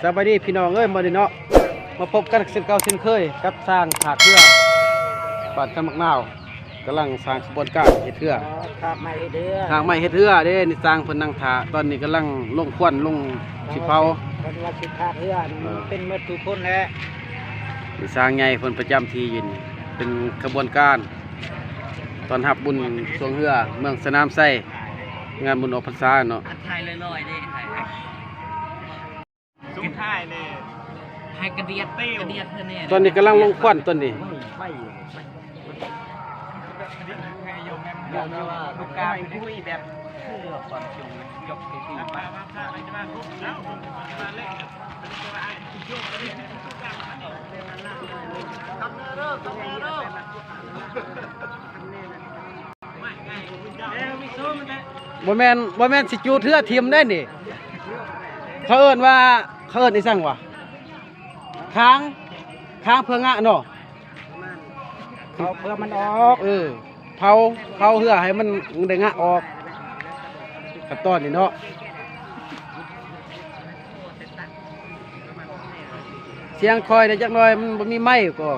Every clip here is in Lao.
ສະບາຍດີພີ່ນ້ອງເອີຍ ມື້ນີ້ເນາະ ມາພົບກັນເຊັ່ນເກົ່າເຊັ່ນເຄີຍກັບຊ່າງຖາກເຮືອ ບ້ານຄັນໝາກນາວ ກຳລັງສ້າງຂະບວນການເຮັດເຮືອ ຖາກໄມ້ເຮັດເຮືອ ຖາກໄມ້ເຮັດເຮືອເດ້ ນີ້ຊ່າງເພິ່ນນັ່ງຖ້າ ຕອນນີ້ກຳລັງລົງຄວັນລົງຊິເຜົາ ເພິ່ນວ່າຊິຖາກເຮືອ ເອີ ເປັນໝົດທຸກຄົນແຫຼະ ນີ້ຊ່າງໃຫຍ່ເພິ່ນປະຈຳທີ່ຢູ່ນີ້ ເປັນຂະບວນການຕ້ອນຮັບບຸນຊ່ວງເຮືອເມືອງສະໜາມໄຊ ງານບຸນອອກພັນສາເນາະ. ສຸດທ້າຍນີ້ໃຫ້ກະດຽດ ກະດຽດເທື່ອແນ່ ຕອນນີ້ກຳລັງລົງຄວັນຕອນນີ້ ບໍ່ແມ່ນ ບໍ່ແມ່ນຊິຈູດເຮືອຖິ້ມໄດ໋ນີ້ ເຂົາເອີ້ນວ່າ ເຂົາເອີ້ນອີ່ຫຍັງຫວາ ຄາງ ຄາງເພື່ອງະເນາະ ເຜົາເພື່ອມັນອອກ ເອີ ເຜົາ ເຜົາເຮືອໃຫ້ມັນໄດ້ງະອອກ ຂັ້ນຕອນນີ້ເນາະ. ສຽງຄ່ອຍແດ່ຈັກໜ້ອຍ ມັນບໍ່ມີໄມກໍ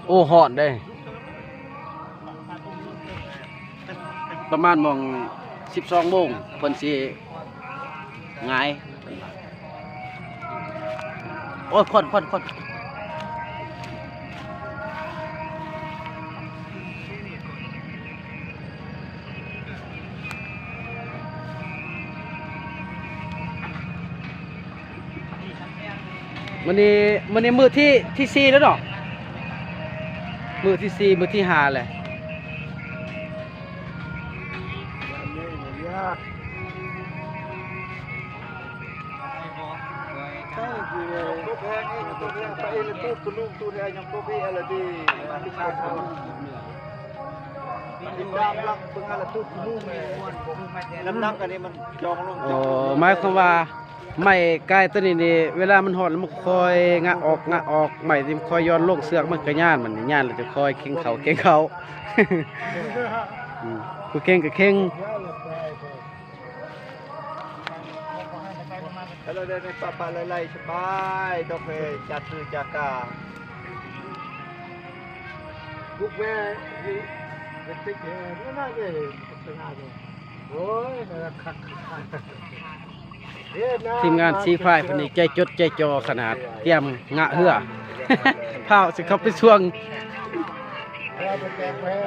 ໂອ້ ຮ້ອນເດ້. ປະມານໝ່ອງສິບສອງໂມງ ເພິ່ນຊິຫງາຍ ໂອ້ຍ ຄວັນ ຄວັນ ຄວັນ. ມື້ນີ້ ມື້ນີ້ມື້ທີ ທີສີ່ແລ້ວເນາະ ມື້ທີສີ່ ມື້ທີຫ້າແລ້ວ. ອໍ ໝາຍຄວາມວ່າ ໄມ້ກາຍໂຕນີ້ນີ້ ເວລາມັນຮ້ອນ ມັນຄ່ອຍງະອອກ ງະອອກ ໄມ້ທີ່ມັນຄ່ອຍຢ່ອນລົງ ເຊືອກມັນກະຍານ ມັນຍານແລ້ວຈະຄ່ອຍເຄັ່ງເຂົ້າ ເຄັ່ງເຂົ້າ ອືມ ຜູ້ເກັ່ງກະເຄັ່ງ. ເຮົາເດີນໄປປະປະໄລ່ໆ ສະບາຍ ດອກເອີຍ ຈາກຄືຈາກາ ບຸກແວ ເຮັດຕິກແຮ ນັ້ນນະເດ້ ໂອ້ຍ ຄັກໆ. ທີມງານສີຟ້າເພິ່ນນີ້ໃຈຈົດໃຈຈໍຂະໜາດ ຕຽມງະເຮືອ ພ້າວຊິເຂົ້າໄປຊ່ວງ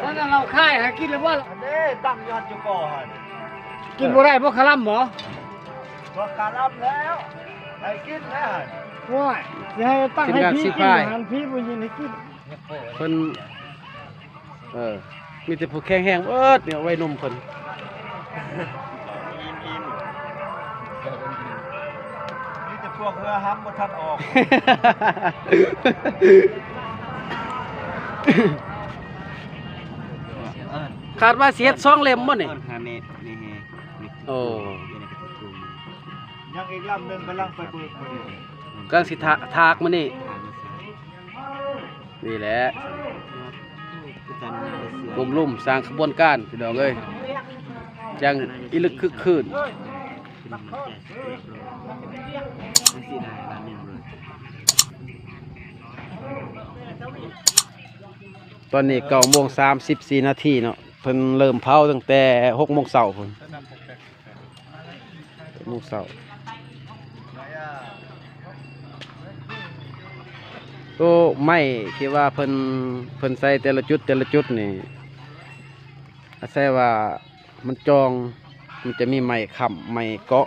ນັ້ນເຮົາຂາຍໃຫ້ກິນແລ້ວບໍ່ລະ ອັນນີ້ຕັ້ງຍອດຢູ່ບໍ່ຫັ້ນ ກິນບໍ່ໄດ້ບໍ່ຄະລຳບໍ່ ບໍ່ຄະລຳແລ້ວ ໃຫ້ກິນແລ້ວ ໂອ້ຍ ຊິໃຫ້ຕັ້ງໃຫ້ພີກິນ ຫັ້ນພີບໍ່ຍິນໃຫ້ກິນ ເພິ່ນ ເອີ ມີແຕ່ຜູ້ແຂງແຮງເບິດນີ້ ໄວໜຸ່ມເພິ່ນ ມີແຕ່ພວກເຮືອຮຳບໍ່ທັນອອກ ຄາດວ່າຊິເຮັດສອງເຫຼັ້ມບໍ່ນີ້ ໂອ້ ຍັງອີກລຳໜຶ່ງກຳລັງໄປເບີກ ກຳລັງຊິຖາກ ຖາກມື້ນີ້ ນີ້ແຫຼະ ໂຮມລຸ່ມສ້າງຂະບວນການ ພີ່ນ້ອງເອີຍ ຈັ່ງອີລຶກຄຶກຄື້ນ ຕອນນີ້ເກົ້າໂມງສາມສິບສີ່ນາທີເນາະ ເພິ່ນເລີ່ມເຜົາຕັ້ງແຕ່ຫົກໂມງເຊົ້າພຸ້ນ. ໂມງເຊົ້າ ໂຕໄມ້ທີ່ວ່າເພິ່ນ ເພິ່ນໃສ່ແຕ່ລະຈຸດ ແຕ່ລະຈຸດນີ້ ອາໄສວ່າມັນຈ່ອງ ມັນຈະມີໄມ້ຄ້ຳ ໄມ້ເກາະ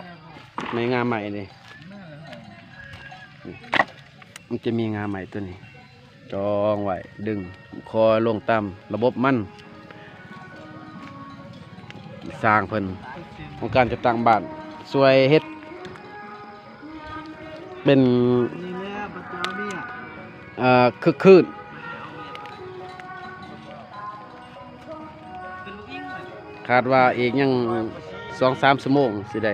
ໄມ້ງາໄມ້ນີ້ ນີ້ ມັນຈະມີງາໄມ້ໂຕນີ້ ຈອງໄວ້ ດຶງ ຄ່ອຍລົງຕາມລະບົບມັນ ສ້າງເພິ່ນ ອົງການຈັດຕັ້ງບ້ານ ຊ່ວຍເຮັດເປັນ ເອີ ຄຶກຄື້ນ. ຄາດວ່າອີກຍັງສອງສາມຊົ່ວໂມງຊິໄດ້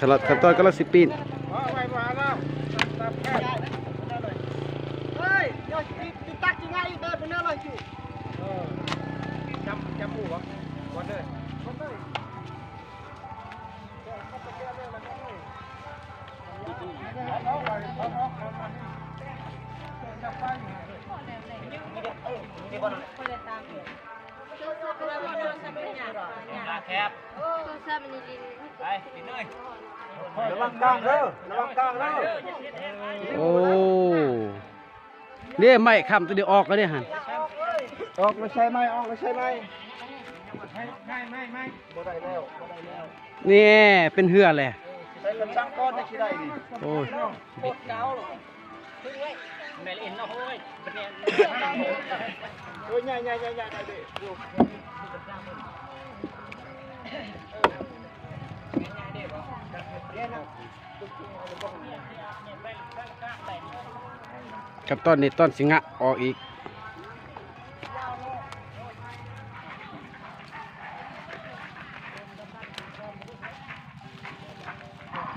ຂະລັດ ຂັ້ນຕອນກຳລັງຊິປີ້ນ. ໂອ້ ເດ້ ໄມ້ຄ້ຳຕົວນີ້ອອກແລ້ວເດ້ຫັ້ນ. ອອກແລ້ວໃຊ້ໄມ້ ອອກແລ້ວໃຊ້ໄມ້ ບໍ່ໄດ້ແລ້ວ ບໍ່ໄດ້ແລ້ວ. ນີ້ເປັນເຮືອແຫຼະ ໃຊ້ຄັນຊ່າງກ່ອນຈັ່ງຊິໄດ້ນີ້. ໂອ້ຍ ແມ່ນເອັນເນາະ ໂອ້ຍ ໂອ້ຍ ໃຫຍ່ໆໆໆ ໄດ້ເດ້. ຄັນຕອນນີ້ຕອນຊິງະອອກອີກ.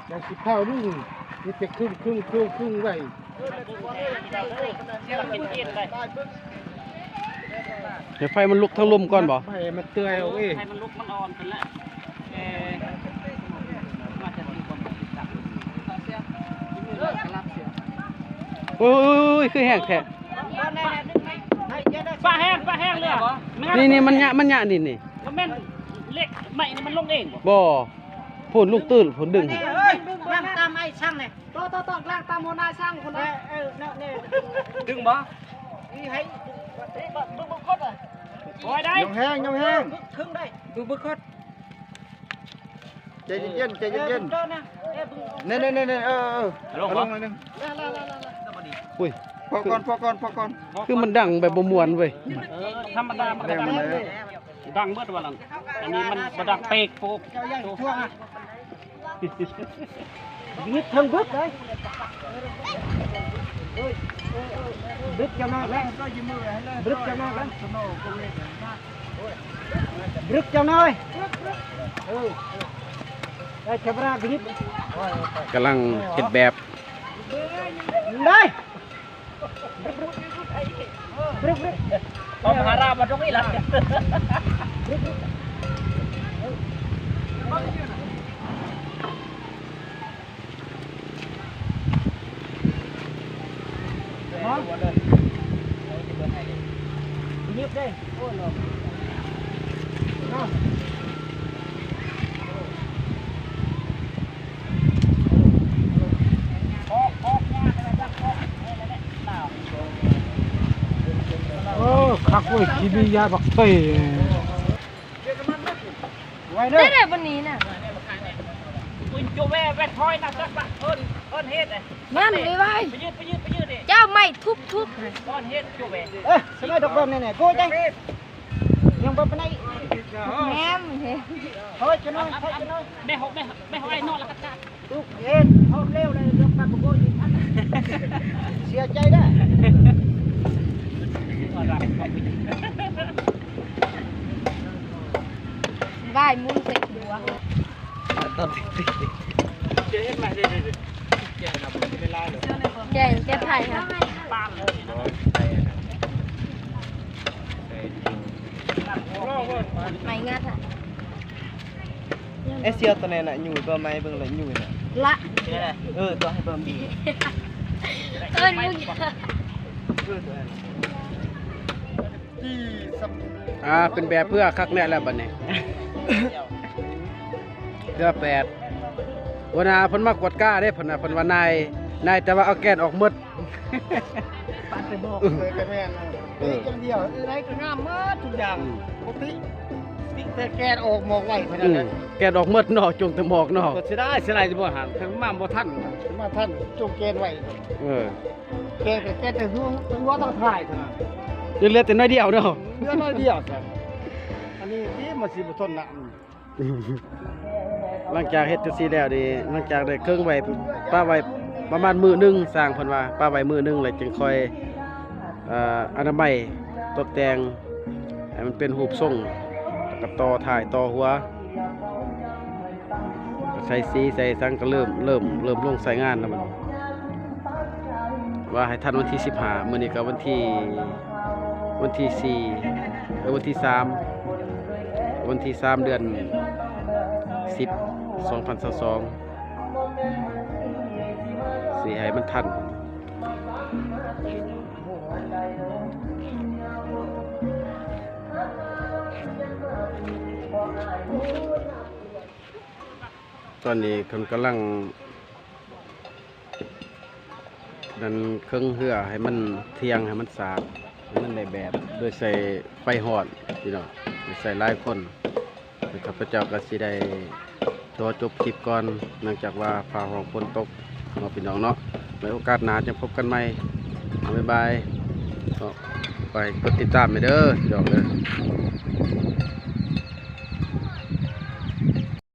ແລ້ວຊິເຜົາດຸ່ງ ມີແຕ່ຄຶ່ງໆໆໄວ້ ໃຫ້ໄຟມັນລຸກທາງລົມກ່ອນບໍ? ໄຟມັນເປື່ອຍເອົາເອງ ໃຫ້ມັນລຸກມັນອ່ອນຂຶ້ນແລ້ວ. ໂອ້ຍ ຄືແຮງແທ້. ປາແຮງ ປາແຮງເລີຍ. ນີ້ໆ ມັນຍະ ມັນຍະ ນີ້ໆ ບໍ່ແມ່ນເຫຼັກໄມ້ນີ້ມັນລົງເອງບໍ? ບໍ່ ພຸ້ນລຸງຕື້ນພຸ້ນດຶງ. ເອີຍ ລ້າງຕາມໄອ້ຊ່າງແດ່. ຕໍ່ໆໆ ລ້າງຕາມຫົວໜ້າຊ່າງພຸ້ນນະ. ເອີ ເອີ ເອີ ດຶງບໍ່? ນີ້ໃຫ້ ເບິ່ງ ເບິ່ງຄົດອະ. ໂອ້ຍ ໄດ້ ຍົກແຮງ ຍົກແຮງ ຄຶ່ງໄດ້ ເບິ່ງຄົດ. ໃຈເຢັນໆ ໃຈເຢັນໆ ເອີ ເບິ່ງ ນີ້ໆໆ ເອີ ເອີ ເອົາລົງໜ້ອຍໜຶ່ງ. ອຸ້ຍ ພໍກ່ອນ ພໍກ່ອນ ພໍກ່ອນ. ຄືມັນດັງແບບບໍ່ມ່ວນເວີຍ. ເອີ ທຳມະດາ ມັນກໍດັງ ດັງເບິດວ່ານັ້ນ. ອັນນີ້ມັນບໍ່ດັງເປກໂປກ. ເຈົ້າຢ່າຊິທວງອະ ງຶດເທິງບຶດເລີຍ. ບຶດເຈົ້ານ້ອຍແລ້ວ ບຶດເຈົ້ານ້ອຍແລ້ວ ບຶດເຈົ້ານ້ອຍ. ເອີ ໄດ້ແຄມຣາບຶດ ກຳລັງເຮັດແບບ ໄດ້. ເອົາມາຫາລາມາຕົງນີ້ລະ. ໂອ້ ຄັກເວີຍ ຂີ້ເບຍບັກເຕ. ໄວເດີ ໄດ້ແລ້ວບັດນີ້ນະ. ອຸ້ຍ ໂຈແວ່ ແວ່ຖອຍນະ ຈັກລະ ເອີ້ນ ເອີ້ນເຮັດເດ້. ນັ້ນ ໄວໆ ໄປຢືດ ໄປຢືດ ໄປຢືດເດ້. ເຈົ້າໄມ້ທຸບໆ ເອີ້ນເຮັດ ໂຈແວ່. ເອີ ສະໄໝດອກບອມແນ່ໆ ໂກໃຈ ຍັງບໍ່ປານໃດ. ແມ່ນເດ້ ຖອຍຈະໜ້ອຍ ຖອຍຈະໜ້ອຍ. ແມ່ເຮົາ ແມ່ ແມ່ເຮົາໄອ້ນອນລະກະຈັດ. ຕຸກເຫັນ ພ້ອມແລ້ວເລີຍ ເລື່ອງປັດບໍ່ໂກຍ ເສຍໃຈເດີ. ວາຍ ໝູນໃສ່ຫົວ ຕອນຕິດໆ ແກງແກ້ໄພ ຫາ ໄມ້ງັດ ຫາ. ເອເຊຍຕົວນັ້ນນະ ຢູ່ຕົວໃໝ່ເບິ່ງລະຢູ່ນະ ລະ ເອີ ຕົວໃຫ້ເບິ່ງ ເອີ້ນມຶງ ເອີ ຕົວນັ້ນ ອ່າ ເປັນແບບເພື່ອຄັກແນ່ແລ້ວບັດນີ້ ເພື່ອແປດ ຫົວໜ້າເພິ່ນມາກວດກາເດ້ ເພິ່ນວ່າ ເພິ່ນວ່ານາຍ ນາຍ ແຕ່ວ່າເອົາແກ່ນອອກໝົດ. ປາດໄປບອກ ເອີ ກໍແມ່ນ ເອີ ຕິຢ່າງດຽວ ໄດ້ກໍງາມໝົດທຸກຢ່າງ. ອືມ ປົກກະຕິ ຕິແຕ່ແກ່ນອອກໝອກໄວ້ເທົ່ານັ້ນແຫຼະ. ອືມ ແກ່ນອອກໝົດເນາະ ຈົ່ງແຕ່ໝອກເນາະ. ກໍເສຍດາຍ ເສຍດາຍທີ່ບໍ່ຫັນ ເຖິງມາບໍ່ທັນ ມາທັນຈົ່ງແກ່ນໄວ້. ເອີ ແກ່ນກໍແກ່ນແຕ່ຫົວ ແຕ່ຫົວຕ້ອງຖ່າຍເທົ່ານັ້ນ ຍັງເຫຼືອແຕ່ໜ້ອຍດຽວເນາະ ເຫຼືອໜ້ອຍດຽວຊັ້ນ. ອັນນີ້ຕິມັນຊິບໍ່ທົນນະ. ຫຼັງຈາກເຮັດຈັ່ງຊີ້ແລ້ວນີ້ ຫຼັງຈາກໄດ້ເຄິ່ງໄວ້ ປະໄວ້ປະມານມື້ໜຶ່ງ ຊ່າງເພິ່ນວ່າປະໄວ້ມື້ໜຶ່ງ ແລ້ວຈຶ່ງຄ່ອຍ ເອີ ອະນາໄມຕົບແຕ່ງໃຫ້ມັນເປັນຮູບຊົງ ແລ້ວກໍຕໍ່ທ້າຍຕໍ່ຫົວ ໃສ່ສີໃສ່ສັງ ກໍເລີ່ມ ເລີ່ມ ເລີ່ມລົງໃຊ້ງານແລ້ວບັດນີ້. ວ່າໃຫ້ທັນວັນທີສິບຫ້າ ມື້ນີ້ກໍວັນທີ ວັນທີສີ່ ເອີ ວັນທີສາມ ວັນທີສາມ ເດືອນສິບ ສອງພັນຊາວສອງ ຊິໃຫ້ມັນທັນ. ຕອນນີ້ເພິ່ນກຳລັງ ນັ້ນເຄິ່ງເຮືອໃຫ້ມັນທ່ຽງ ໃຫ້ມັນສາກ ມັນໄດ້ແບບໂດຍໃຊ້ໄຟຮ້ອນພີ່ນ້ອງ ໂດຍໃຊ້ຫຼາຍຄົນ. ແລ້ວຂ້າພະເຈົ້າກໍຊິໄດ້ຂໍຈົບຄລິບກ່ອນ ເນື່ອງຈາກວ່າຟ້າຮ້ອງຝົນຕົກເນາະພີ່ນ້ອງເນາະ. ໄວ້ໂອກາດໜ້າຈະພົບກັນໃໝ່. ບາຍບາຍເນາະ. ຝາກກົດຕິດຕາມແດ່ເດີພີ່ນ້ອງເດີ.